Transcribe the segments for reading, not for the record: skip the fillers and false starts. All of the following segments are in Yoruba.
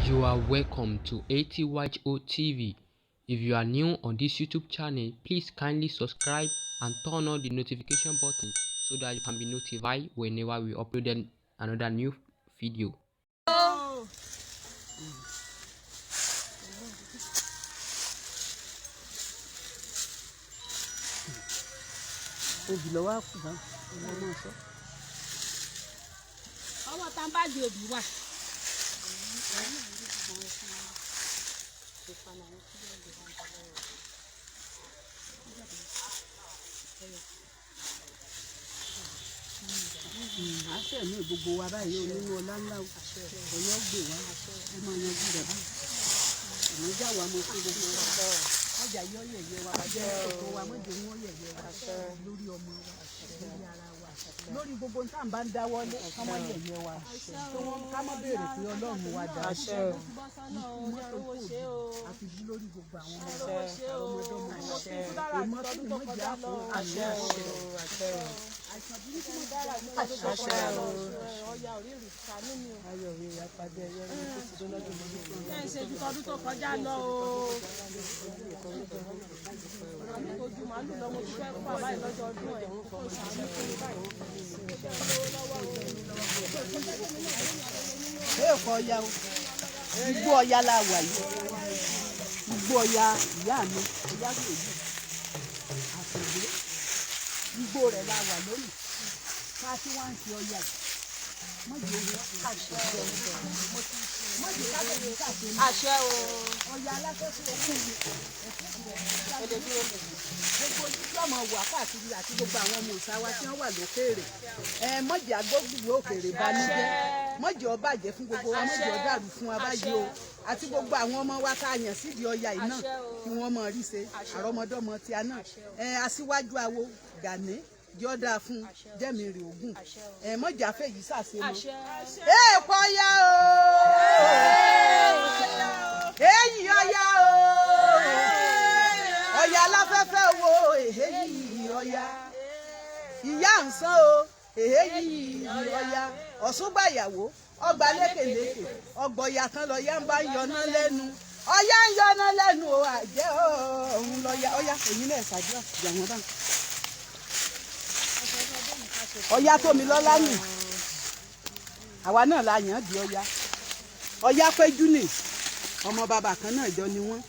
You are welcome to ATYHO TV. If you are new on this YouTube channel, please kindly subscribe and turn on the notification button so that you can be notified whenever we upload another new video. Obì lọ́wọ́ àkùbá ọmọ sọ. Ọwọ́ tá n bá di òbí wà. Àṣẹ mi gbogbo wa báyìí o nínú ọlá ńlá o, ọyọ́ gbè wá, ẹ máa yanjú rẹ̀ báyìí. Àmọ́ já wa mọ fún gbogbo wa. Ọjà yọ yẹ̀yẹ́ wa, bàjẹ́ ọkọ̀ wa, mọ̀jẹ̀ wọn yẹ̀yẹ́ wa lórí ọmọ wa, lórí ara wa, lórí gbogbo tá à ń bá ń dáwọ́lé, ká mọ́ yẹ̀yẹ́ wa, kí wọ́n ká mọ́ béèrè pé Ọlọ́run wa dá. Ikú mọ́tò kò dùn, àfi bí lórí gbogbo àwọn ọmọ wa, àwọn ọmọdọ́mọ wa. Èmọ́ tí mo jẹ́ àpò àmì àṣẹ. Àìsàn burúkú mọ̀ dára ní ọdún tó kọjá lọ. Ọya òrìrì ṣàánú mi o. Ayọ̀ rẹ̀ apàdé ẹyẹ rẹ̀ tó ti dé lọ́dún mọ́tò. Ṣé ń ṣe ju tọdún tó kọjá lọ o? Àmì kò ju màálù lọ, mo ti fẹ́ kó àbáyé lọ́jọ́ ọdún ẹ̀. Kó ṣàánú fún mi báyìí. Ṣé ń lówó lọ́wọ́ o? Èèkọ̀ ọya o, igbó ọya la wà yìí, igbó ọya ìyá mi, ọya kejì, àtẹ̀gbé, igbó rẹ̀ la wà lónìí, ká tí wọ́n ń ṣe ọya yìí. Mọ̀jẹ̀ owó àṣẹ mọ̀jẹ̀ kábẹ̀rẹ̀ káṣe ní Àṣẹ o. ọya aláfẹ́fẹ́ òkú mi, gbogbo ojú ọmọ wà káàkiri àti gbogbo àwọn ọmọ òòṣà wa tí wọ́n wà lókèèrè. Ẹ mọ̀jẹ̀ agbógbùgbò òkèèrè banújẹ́, mọ̀jẹ̀ ó bàjẹ́ fún gbogbo wa, mọ̀jẹ̀ ó dàrú fún wa báyìí o, àti gbogbo àwọn ọmọ wa tá a yàn sídìí ọya yìí náà kí wọ́n mọ̀ rí ṣe àrọ́mọdọ́mọ tí a náà. Ẹ aṣíwájú awo Gani jọ́dá fún jẹ́mi rè ogún, ẹ mọ̀jẹ̀ afẹ́ yìí ṣàṣe mọ́. Èèpọ̀ ọya o, èyí ọya o, ọya aláfẹ́fẹ́ wo èyí ọya, ìyá ń sán o, èyí ọya, ọ̀ṣungbàyàwó ọgbà lékèlékè ọgbọ̀yà tán lọ́yà ń bá ń yọná lẹ́nu, ọya ń yọná lẹ́nu o, àjẹ́ òun lọ́yà. Ọya èyí náà ṣàdúrà jà wọ́n bá. Ọya tómi lọ́lá nì, àwa náà la yàn án di ọya. Ọya péjú nì, ọmọ bàbá kan náà jọ ni wọ́n,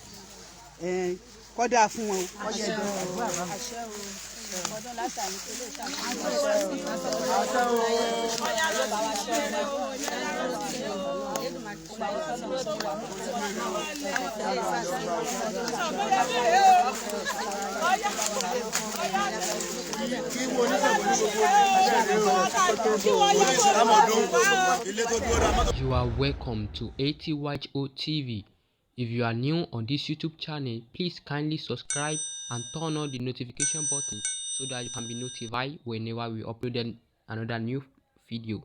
kọ́dà fún wọn o, ọyẹ ìjọ ṣàdúrà bá wọn. Àṣẹ o. Ọdún látàrí tó lè ṣàkóso. You are welcome to ATYHO TV. If you are new on this YouTube channel, please kindly subscribe and turn on the notification button so that you can be notified whenever we upload another new video.